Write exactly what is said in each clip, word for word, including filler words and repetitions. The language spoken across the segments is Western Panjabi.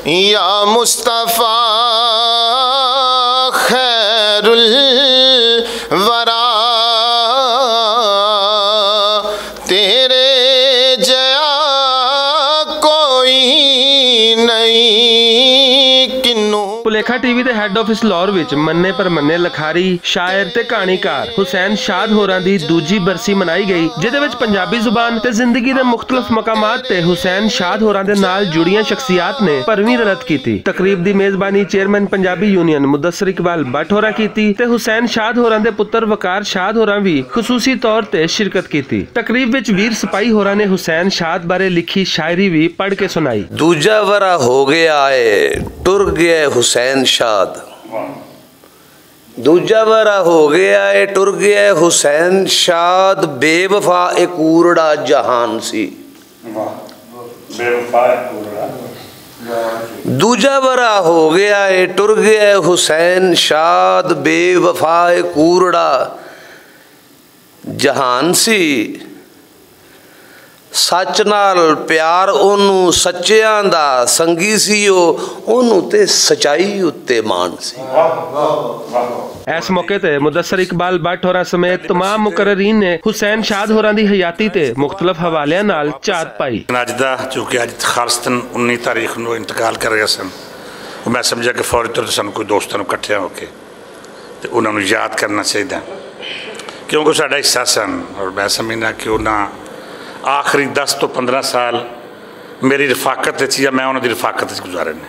یا مصطفیٰ خیر الورا، تیرے جیا کوئی نہیں کنوں۔ پلیکھا ٹی وی دے ہیڈ آفس لاہور وچ منے پر منے لکھاری، شاعر تے کہانیکار حسین شاد ہوراں دی دوجی برسی منائی گئی، جدے وچ پنجابی زبان تے زندگی دے مختلف مقامات تے حسین شاد ہوراں دے نال جڑیاں شخصیات نے پرویں رلت کیتی۔ تقریب دی میزبانی چیئرمین پنجابی یونین مدثر اقبال بٹ ہوراں کیتی تے حسین شاد ہوراں دے پتر وقار شاد ہوراں وی خصوصی طور تے شرکت کیتی۔ تقریب وچ ویر سپاہی ہوراں نے حسین شاد بارے لکھی شاعری وی پڑھ کے سنائی۔ دوجا ورا ہو گیا اے، ٹر گیا اے حسین شاد۔ دوجا ورا ہو گیا اے، ٹر گیا اے حسین شاد، بے وفا اے کوڑا جہان سی۔ واہ، بے وفا اے کوڑا۔ دوجا ورا ہو گیا اے، ٹر گیا اے حسین شاد، بے وفا اے کوڑا جہان سی۔ سچ نال پیار اونوں سچیاں دا سنگی سی، او اونوں تے سچائی اُتے مان سی۔ ایس موقع تے مدثر اقبال بٹ ہوراں سمیت تمام مقررین نے حسین شاد ہوراں دی حیاتی تے مختلف حوالیاں نال چات پائی۔ اج دا چونکہ اج خالصتاً انی تاریخ نوں انتقال کر گئے سن، میں سمجھا کہ فوری طور تے سانوں کوئی دوستاں نوں اکٹھیاں ہو کے تے انہاں نوں یاد کرنا چاہیدا، کیونکہ ساڈا حصہ سن۔ اور میں سمجھنا کہ انہاں آخری دس توں پندرہ سال میری رفاقت وچ یا میں انہاں دی رفاقت وچ گزارے نے۔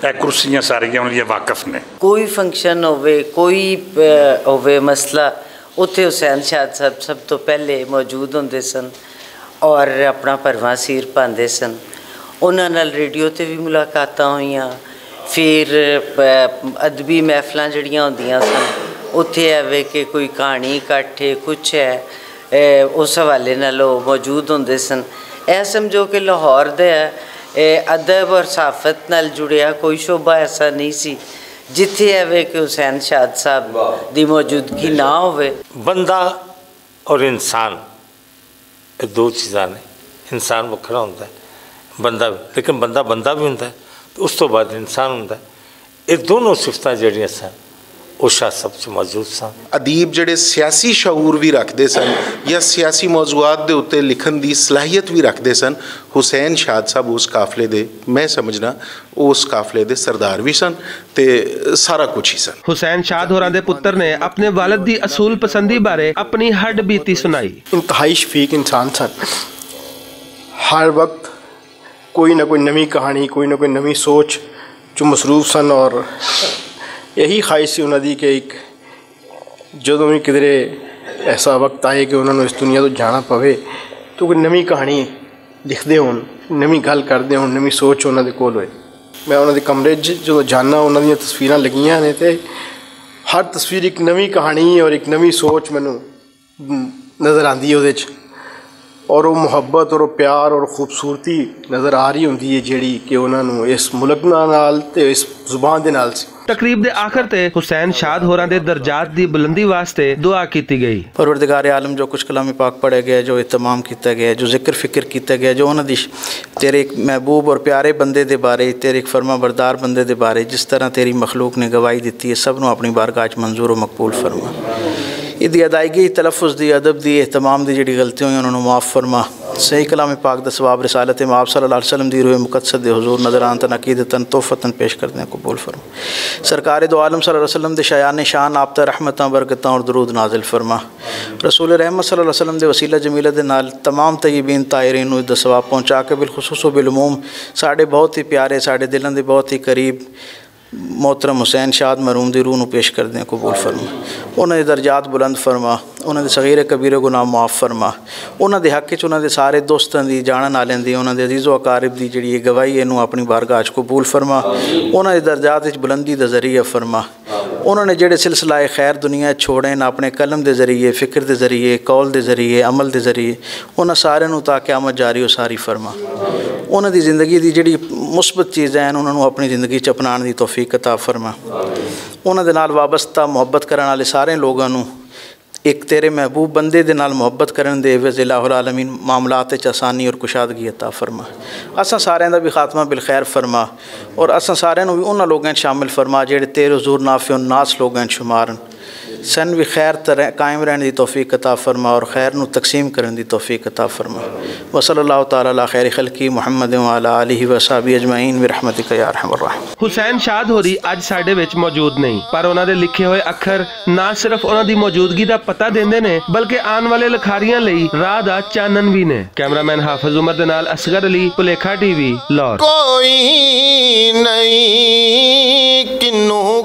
اے کرسیاں ساریاں انہاں دیاں واقف نے۔ کوئی فنکشن ہووے، کوئی، اے، ہووے مسئلہ، اتھے حسین شاد صاحب سب تو پہلے موجود ہوندے سن اور اپنا پرواں سیر پاندے سن۔ انہاں نال ریڈیو تے وی ملاقاتاں ہوئیاں، فیر، اے، ادبی محفلاں جڑیاں ہوندیاں سن، اتھے ایویں کہ کوئی کہانی اکٹھے کچھ ہے، اے، اس حوالے نال او موجود ہوندے سن۔ اے سمجھو کہ لاہور دے، اے، ادب اور صحافت نال جڑیا کوئی شعبہ ایسا نہیں سی جتھے ایویں کہ حسین شاد صاحب دی موجودگی نہ ہووے۔ بندہ اور انسان، یہ دو چیزاں نے۔ انسان وکھرا ہوندا ہے، بندہ، لیکن بندہ بندہ بھی ہوندا ہے، اس تو بعد انسان ہوندا ہے۔ یہ دونوں صفتاں جڑیاں سن، وہ شاہ صاحب چ موجود سن۔ ادیب جڑے سیاسی شعور بھی رکھدے سن یا سیاسی موضوعات دے اُتے لکھن دی صلاحیت بھی رکھدے سن، حسین شاد صاحب اس قافلے دے، میں سمجھنا، اس قافلے دے سردار بھی سن تے سارا کچھ ہی سن۔ حسین شاد ہوراں دے پتر نے اپنے والد دی اصول پسندی بارے اپنی ہڈ بیتی سنائی۔ انتہائی شفیق انسان سن۔ ہر وقت کوئی نہ کوئی نویں کہانی، کوئی نہ کوئی نویں سوچ چ مصروف سن، اور یہی خواہش سی انہاں دی کہ ایک، جدوں وی کدرے ایسا وقت آئے کہ انہاں نوں اس دنیا تو جانا پوے، تو کوئی نویں کہانی لکھدے ہون، نویں گل کردے ہون، نویں سوچ انہاں دے کول ہوئے۔ میں انہاں دے کمرے 'چ جدوں جانا، انہاں دیاں تصویراں لگیاں نے تے ہر تصویر ایک نویں کہانی اور ایک نویں سوچ مینوں نظر آندی ہے اودے 'چ، اور وہ محبت اور وہ پیار اور خوبصورتی نظر آ رہی ہوندی ہے، جیڑی کہ انہاں نوں اس ملک نال تے اس زبان دے نال سی۔ تقریب دے آخر تے حسین شاد ہوراں دے درجات دی بلندی واسطے دعا کیتی گئی۔ پروردگار عالم، جو کچھ کلام پاک پڑھے گئے، جو اہتمام کیتا گیا، جو ذکر فکر کیتا گیا، جو انہاں دی ش-، تیرے ایک محبوب اور پیارے بندے دے بارے، تیرے ایک فرما بردار بندے دے بارے جس طرح تیری مخلوق نے گواہی دتی ہے، سب نوں اپنی بارگاہ 'چ منظور و مقبول فرما۔ اس دی ادائیگی، تلفظ دی، ادب دی، اہتمام دی جڑی غلطی ہوئی، انہاں نوں معاف فرما۔ صحیح کلام پاک دا ثواب رسالت مآب صلی اللہ علیہ وسلم دی روح مقدسہ دے حضور نظر آن تن عقیدتاً تحفتاً پیش کردے ہیں، قبول فرما۔ سرکار دو عالم صلی اللہ علیہ وسلم دے شایان شان آپ تے رحمتاں، برکتاں اور درود نازل فرما۔ رسول رحمت صلی اللہ علیہ وسلم دے وسیلہ جمیلہ دے نال تمام طیبین طاہرین نوں اس دا ثواب پہنچا کے بالخصوص و بالعموم ساڈے بہت ہی پیارے، ساڈے دلاں دے بہت ہی قریب محترم حسین شاد مرحوم دی روح نوں پیش کردے ہیں، قبول فرما۔ انہاں دے درجات بلند فرما، انہاں دے صغیر کبیر گناہ معاف فرما۔ انہاں دے حق وچ انہاں دے سارے دوستاں دی، جانن آلیاں دی، انہاں دے عزیز و اقارب دی جڑی یہ گواہی ہے، انہوں اپنی بارگاہ وچ قبول فرما۔ انہاں دے درجات وچ بلندی دا ذریعہ فرما۔ انہاں نے جڑے سلسلہ خیر دنیا وچ چھوڑے نے، اپنے قلم دے ذریعے، فکر دے ذریعے، قول دے ذریعے، عمل دے ذریعے، انہاں سارے نوں تا قیامت جاری و ساری فرما۔ انہاں دی زندگی دی جڑی مثبت چیزاں ہیں، انہاں نوں اپنی زندگی چ اپنان دی توفیق عطا فرما۔ انہاں دے نال وابستہ محبت کرن والے سارے لوگاں نوں ایک تیرے محبوب بندے دے نال محبت کرن دے عوض الہ العالمین معاملات وچ آسانی اور کشادگی عطا فرما۔ اساں سارے دا بھی خاتمہ بالخیر فرما، اور اساں سارے نوں بھی انہاں لوگاں 'چ شامل فرما جڑے تیرے حضور نافع الناس لوگاں 'چ شمار ہن۔ سن بھی خیر تے رہ- قائم رہن دی توفیق عطا فرما اور خیر نوں تقسیم کرن دی توفیق عطا فرما۔ وصلی اللہ تعالی علی خیر خلقی محمد وعلی آلہ وصحبہ اجمعین برحمتک یا ارحم الراحمین۔ حسین شاد ہوری اج ساڈے وچ موجود نہیں، پر انہاں دے لکھے ہوئے اکھر نہ صرف انہاں دی موجودگی دا پتہ دیندے نے، بلکہ آن والے لکھاریاں لئی راہ دا چانن بھی نے۔ کیمرہ مین حافظ عمر دے نال اصغر علی، پلیکھا ٹی وی، لاہور۔ کوئی نہیں کنوں